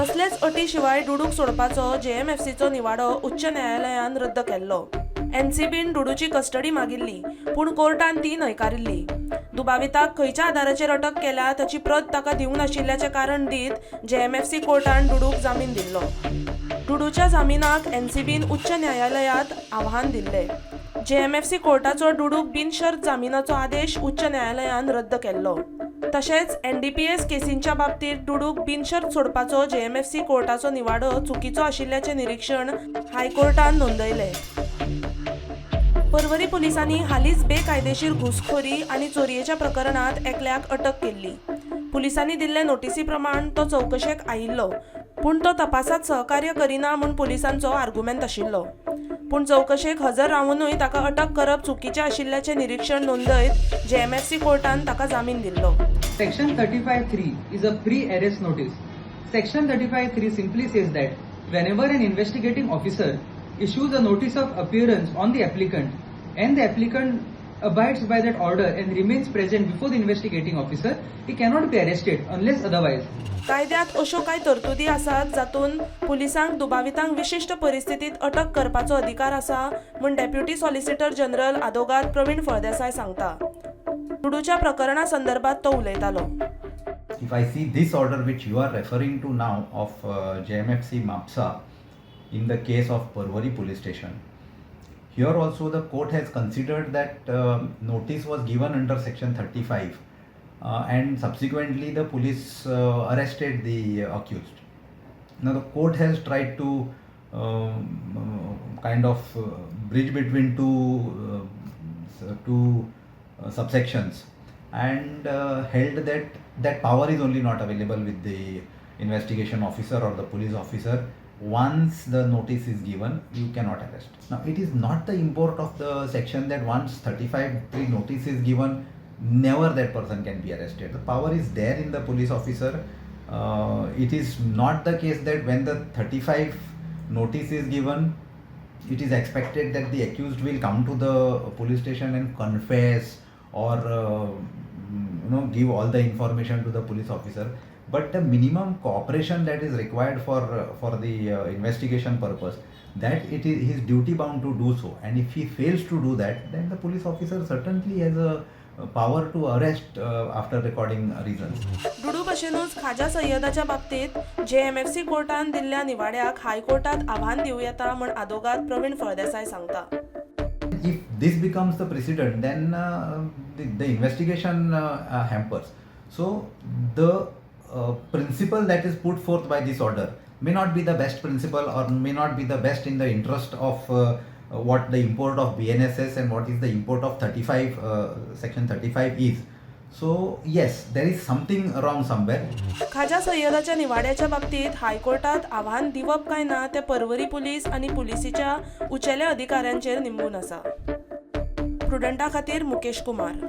कसलेच अटी शिवाय डुडूक सोडपाचो जेएमएफसीचो निवाडो उच्च न्यायालयान रद्द केल्लो. एनसीबीन डुडूची कस्टडी मागिल्ली, पूण कोर्टान ती न्हयकारिल्ली. दुबाविताक खंयच्या आदाराचेर अटक केल्या ताची प्रत ताका दिवंक नाशिल्ल्याचें कारण दीत जेएमएफसी कोर्टान डुडूक जामीन दिल्लो. डुडूच्या जामिनाक एनसीबीन उच्च न्यायालयांत आव्हान दिल्लें. जेएमएफसी कोर्टाचो डुडूक बिनशर्त जामिनाचो आदेश उच्च न्यायालयान रद्द केल्लो. तशेंच एनडीपीएस केसींच्या बाबतींत डुडूक बिनशर्त सोडपाचो जेएमएफसी कोर्टाचो निवाडो चुकीचो आशिल्ल्याचें निरीक्षण हायकोर्टान नोंदयलें. पर्वरी पुलिसांनी हालींच बेकायदेशीर घुसखोरी आनी चोरयेच्या प्रकरणांत एकल्याक अटक केल्ली. पुलिसांनी दिल्ले नोटीसी प्रमाण तो चवकशेक आयिल्लो, पूण तो तपासात सहकार्य करिना म्हूण पुलिसांचो आर्गुमेंत आशिल्लो. पूण चवकशेक हजर रावुनूय ताका अटक करप चुकीचें आशिल्ल्याचें निरीक्षण नोंदयत जेएमएफसी कोर्टान ताका जामीन दिल्लो. Section 35(3) is a pre-arrest notice. Section 35(3) simply says that whenever an investigating officer issues a notice of appearance on the applicant and the applicant abides by that order and remains present before the investigating officer, he cannot be arrested unless otherwise. कायद्यांत अश्यो कांय तरतुदी आसात जातूंत पुलिसांक दुबावितांक विशिश्ट परिस्थितींत अटक करपाचो अधिकार आसा म्हूण डेप्युटी सॉलिसिटर जनरल आदोगाद प्रवीण फळदेसाय सांगता. डुडूच्या प्रकरणा संदर्भात तो उलयतालो. If I see this order which you are referring to now of JMFC Mapsa in the case of Porvorim police station, here also the court has considered that notice was given under section 35 and subsequently the police arrested the accused. Now the court has tried to kind of bridge between two subsections and held that that power is only not available with the investigation officer or the police officer. Once the notice is given, you cannot arrest. Now it is not the import of the section that once 35(3) notice is given, never that person can be arrested. The power is there in the police officer. It is not the case that when the 35 notice is given, it is expected that the accused will come to the police station and confess or give all the information to the police officer, but the minimum cooperation that is required for the investigation purpose, that it is his duty bound to do so, and if he fails to do that, then the police officer certainly has a power to arrest after recording reasons. Dudu भशेनूच खाजा सय्यदाच्या बाबतींत JMFC कोर्टान दिल्ल्या निवाड्याक हायकोर्टात आव्हान दिवं येता म्हूण आदोगाद प्रवीण फळदेसाय सांगता. If this becomes the precedent, then the investigation hampers. So the principle that is put forth by this order may not be the best principle or may not be the best in the interest of what the import of BNSS and what is the import of 35 section 35 is. So yes, there is something wrong somewhere. खाजा सय्यदाच्या निवाड्याच्या बाबतींत हायकोर्टात आव्हान दिवप काय ना तें Porvorim police आनी पुलिसीच्या उंचेल्या अधिकाऱ्यांचेर निंबून आसा. प्रुडंटा खातीर मुकेश कुमार.